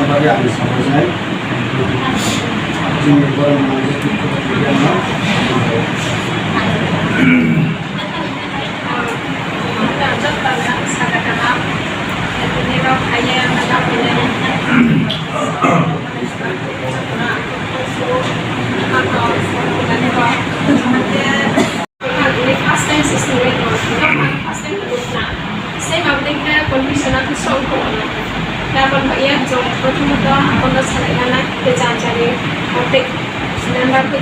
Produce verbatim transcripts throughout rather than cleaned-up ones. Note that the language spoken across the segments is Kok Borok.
Bagwi ang sabaijak. Chini borok nangjaknai kok kiriya no. First time se single ko, first time ko na. Same abdeng khe condition aku song ko na. Dapat ba iya jong prothom to akono salai nana ke janjari. Abdeng sinanda ko.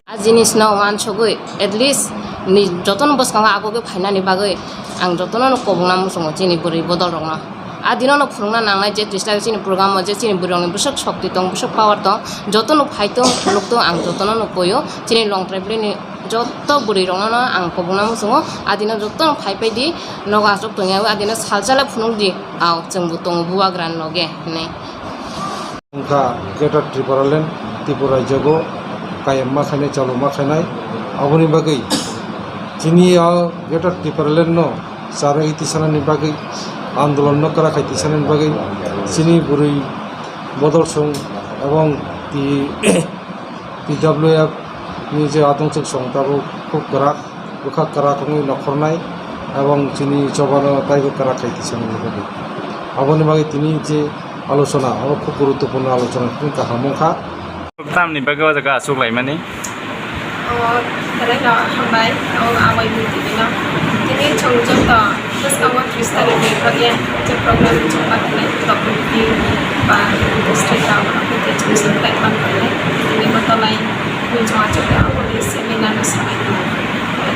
A jinis no wansugwi, at least ni jotono bwskango ago khe phainani bagwi ang jotono no kobongna muchungo chini bwrwi bodol rokno. A dino no phwrwngna nangnai je tris tarik chini program o je chini bwrwi rokni bwswk shokti tong, bwswk power tong, jotono phai tong, phuluk tong, ang jotono no koyo chini Longtrai valley ni joto bwrwi rokno no ang kobongna muchungo. A dino jotono phai phai di, nogo achuk tongya, a dino salsa le phunuk di, ao chwngbo tongo bubagra ni loge hinwi. Wngkha Greater Tipraland, Tripura rajyago kayam ma khainai, chalo ma khainai. Aboni bagwi chini o Greater Tipraland no charwi tisanani bagwi, andolon no kwrak khai tisanani bagwi chini bwrwi bodol song ebong ti T W F ni je adong chwk song tabuk khub kwrak, bwkha kwrak wngwi nokhornai, ebong chini chobano taibo kwrak khai tisani bagwi. Aboni bagwi tini je alochona, abo khub guruttopurno alochona, khub kaham wngkha. Tamni bagwi o jaga achuk laimani? O, belai no hambai, o amai bui tini no. Tini chwng joto bwskango tris tarik ni bagwi je program chwng ma khlai, block committee ba district rok, tini chwng se khlai man khlai, tini bo tolai. Chwng achukya aboni seminar no salai.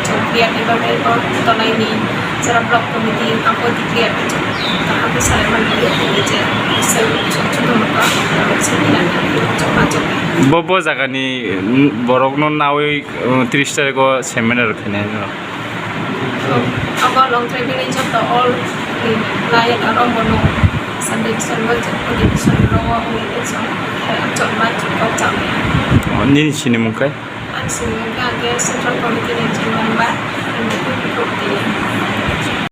Chwng clear ni bagwi bo tolaini jora block committee abo declare ni chwng kaham khe salai mani je seminar ni chwng achukya. Bo, bo jagani, mm, borokno nawi, mm, tris tarikh o seminar khainai no. Abo Longtrai village joto all, mm, lion aro bono Sunday Sunday Sunday rogo wngwi chwng chwng ma chwng kok chang. Nini sinimung khe? Ang sini hwnkha hwnkhe Central Committee ni Chairman ba M D P Bipul Twi.